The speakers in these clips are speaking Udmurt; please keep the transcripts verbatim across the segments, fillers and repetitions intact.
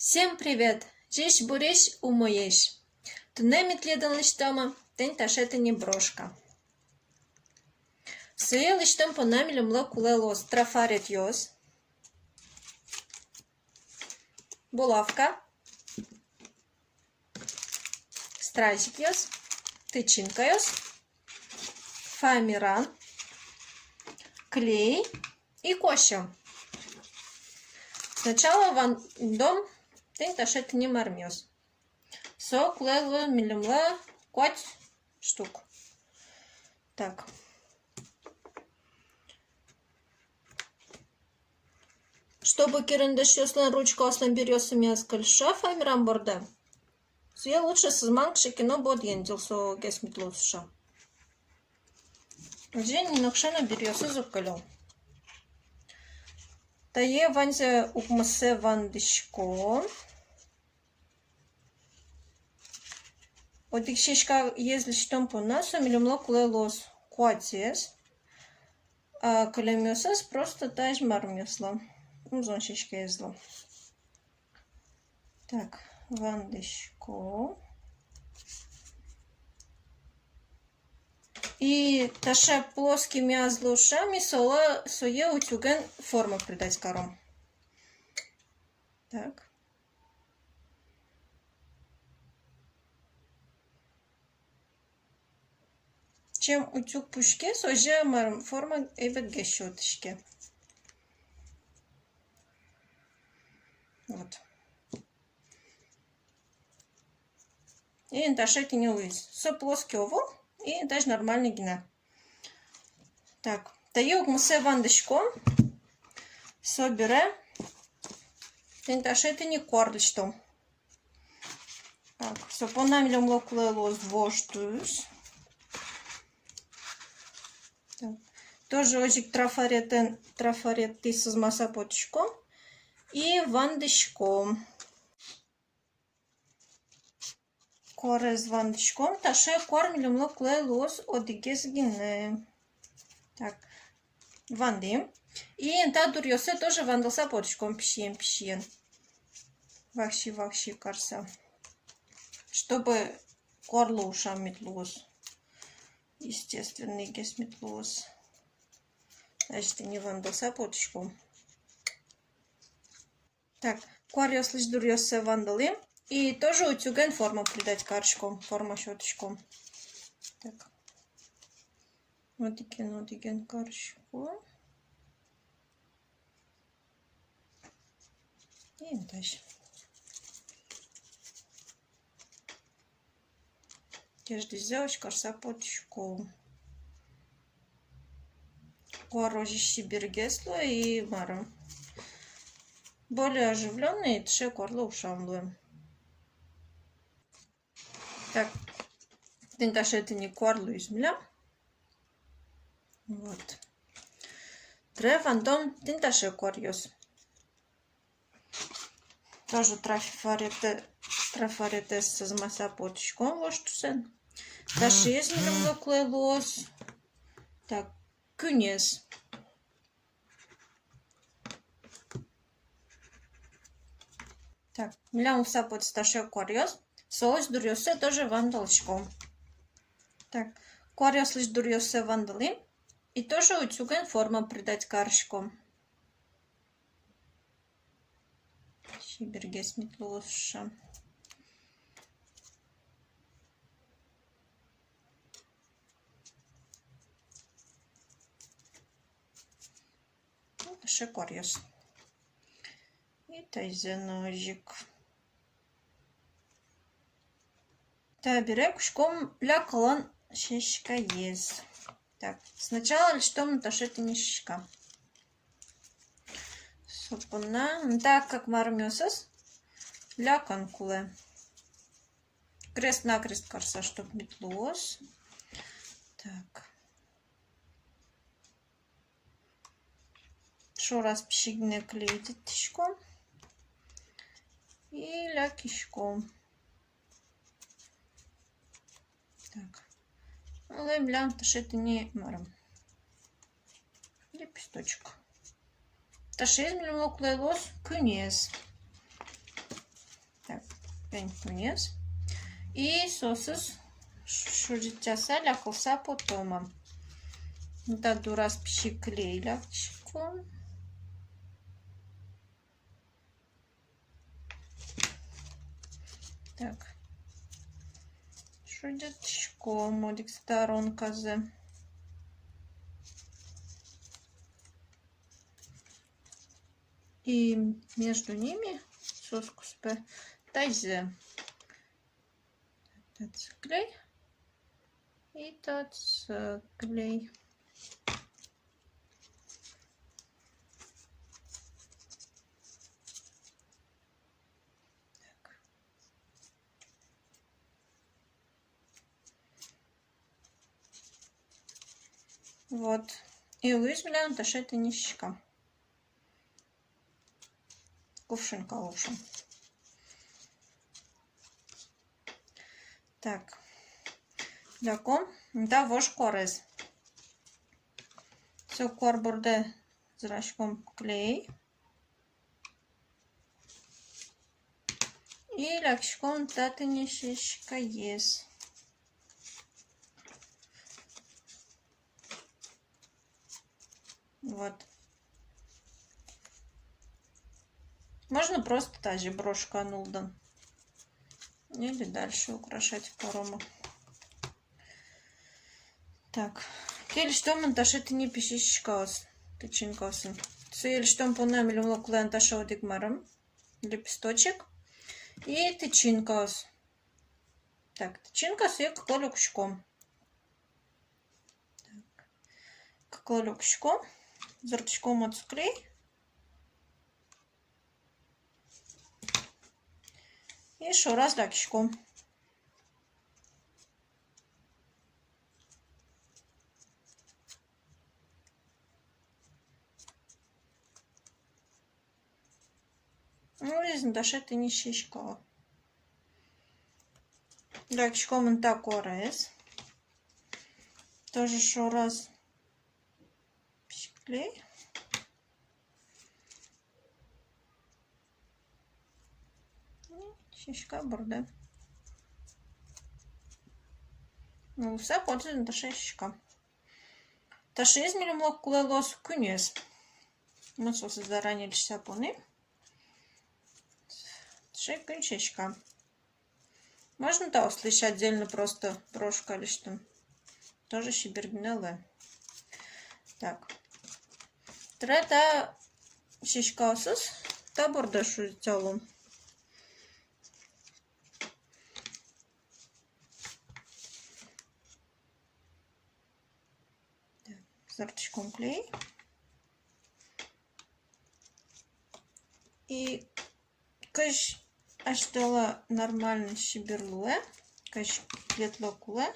Всем привет! Ӟечбуресь, умоесь! Туннэ ми тӥледын лэсьтомы тэнь таӵе тыни брошка. Сое лэсьтон понна милемлы кулэ луоз трафаретъёс, булавка, стразикъёс, тычинкаос, фоамиран, клей и куасьём. Сначала вандом тэнь таӵе тыни мармъёс. Со кулэ луэ милемлы куать штук. Так. Чтобы керендашъёслэн, ручкаослэн биръёссы миязы кельшо фоамиран борды, сое лучше сызман кыӵе ке но бодыен, дыр, согес мед луоз шуса. Озьы нокыӵе но биръёсыз уг кельто. Тае ваньзэ укмысэ вандӥськом. Одӥг сяськаез лэсьтон понна со милемлы кулэ луоз куатез, а кылемъёсыз просто тазьы мармъёслы, ымзон сяськаезлы. Так, вандӥськом. И таӵе плоский миязлы шуса ми солы, сое утюген форма придать каром. Так. Чем утюг пушказ, озьы мар-, форма эвӧлгес сётӥське. Вот. И таӵе тыни луиз. Со плоский ӧвӧл, и тазьы нормальный гинэ. Так, тае укмысэ вандӥськом, собере тӥни таӵе тыни куар лэсьтом. Так, со понна милемлы кулэ луоз вож тус. Так. Тоже озьы ик трафаретэн, трафаретты сызмаса потӥськом и вандӥськом. Куарез вандӥськом, таӵе куар милемлы кулэ луоз одӥгез гинэ. Так, вандӥм. И та дуръёссэ тоже вандылса потӥськом пичиен-пичиен. Вакчи-вакчи карса. Чтобы куарлы ушам мед луоз. Естественныйгес мед луоз. Значит, тыни вандылса потӥськом. Так, куаръёслэсь дуръёссэ вандылӥм. И тоже утюген форма придать кариськом, форма сётӥськом. Так. Одӥген, одӥген кариськом. И дальше. Кеждӥзэ озьы карса потӥськом. Куар озьы чебергес луэ и мар-а, более оживлённый, таӵе куарлы ушам луэ. Так, тӥни таӵе тыни куар луиз милям. Вот. Табере вандом тӥни таӵе куаръёс. Тоже трафаретэ-, трафаретэз сызмаса потӥськом вож тусэн. Таӵеез милемлы кулэ луоз. Так, куинез. Так, милям луыса потӥз таӵе куаръёс. Солэсь дуръёссэ тоже вандылӥськом. Так, куаръёслэсь дуръёссэ вандылӥм. И тоже утюген форма придать кариськом. Чебергес мед луоз шуса. Вот таӵе куаръёс. И таизэ но озьы ик. Табере кутском лякалан сяськаез. Так, сначала лэсьтом таӵе тыни сяська. Со понна, так как мармъёсыз лякан кулэ. Крест-накрест карса, чтоб мед луоз. Так. Шораз пичи гинэ клей итӥськом и лякиськом. Так. Луэ милям таӵе тыни марым. Лепесточек. Таӵеез милемлы кулэ луоз куинез. Куинь кунез. И соосыз шудӟытъяса, лякылса потом. Та дураз пичи клей лякиськом. Так. Шудӟытӥськом одӥг сторонказэ. И между ними соос куспе тазьы. Татчы клей. И татчы клей. Так. Вот. И луиз милям таӵе тыни сиська. Кувшинка луэ шуом. Так. Ляком та вож куарез. Со куар борды зыраськом клей. И лякиськом татын сиськаез. Вот. Можно просто тазьы брошка нуллыны. Или дальше украшать каромы. Так. Кельшиськом ини таӵе тыни пичи сиськаос, тычинкаосын. Со кельшиськон понна милемлы кулэ ини таӵе одӥг марым, лепесточек. И тычинкаос. Так, тычинкаос и кыкло люкиськом. Так. Кыкло люкиськом, зыртӥськом отчы клей. И шораз лякиськом. Ну, изьыен таӵе тыни сиська. Лякиськом ини та куарез. Тоже шораз пичи клей. Сиська борды. Ну, со потӥз ини таӵе сиська. Таӵеез милемлы кулэ луоз куинез. Мон соосыз заранее лэсьтыса понӥ. Таӵе куинь сиська. Можно таослэсь отдельно просто брошка лэсьтыны. Тоже чебер гинэ луэ. Так. Тӥни та сиськаосыз та борды шудытъялом. Так, зыртӥськом клей. И кызьы асьтэлы нормально чебер луэ, кызьы клетлы кулэ,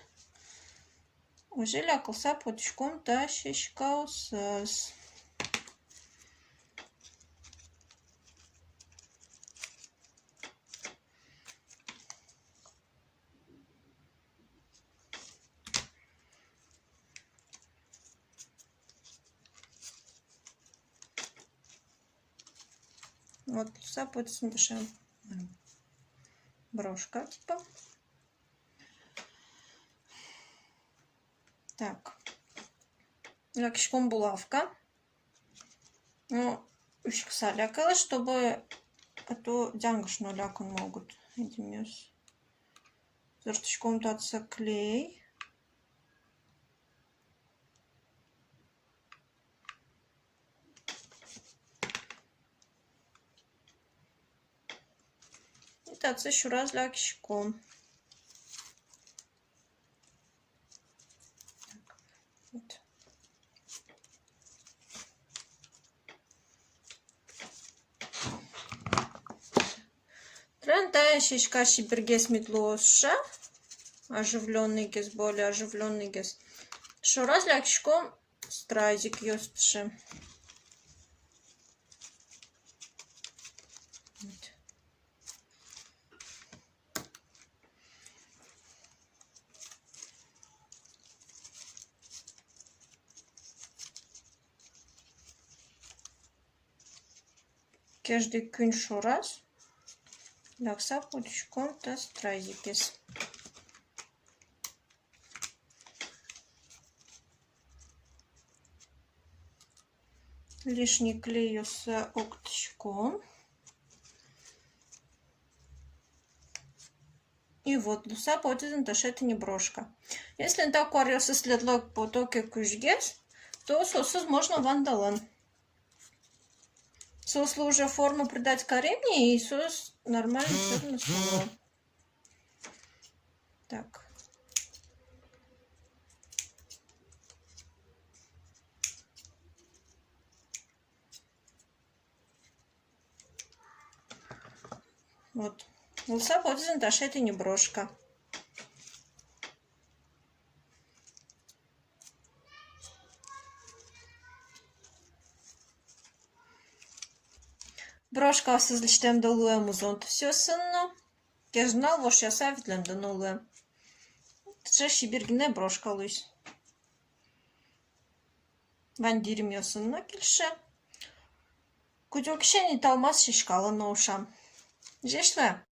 озьы лякылса потӥськом та сиськаосыз. Вот, со потӥз ини таӵе, м, брошка, типа. Так. Лякиськом булавка. Ну, учкыса лякалэ, чтобы, а то дянгыш но лякыны могут адямиос. Зыртӥськом татчы клей. И татчы шораз лякиськом. Так, вот. Тӥни та сиська чебергес мед луоз шуса, оживлённыйгес, более оживлённыйгес. Шораз лякиськом стразикъёс таӵе. Вот. Кеждый куинь шораз Дакса пуктӥськом та стразикез. Лишний клейёссэ октӥськом. И вот, луыса потӥз ини таӵе тӥни брошка. Если та куаръёсыз тӥледлы ог пото ке кузьгес, то соосыз можно вандалан. Соослы уже форму придать карим ни, и соос нормально всё равно сыло. Так. Вот. Луыса потӥз ини таӵе тӥни брошка. Брошкаосыз лэсьтэмдэ луэ музон тусъёсын но, кезьнал вошъяса ветлэмдэ но луэ. Таӵе чебер гинэ брошка луиз. Вань дӥремъёсын но кельше. Кутёкысен италмас сяськалэ но ушам. Ӟеч луэ.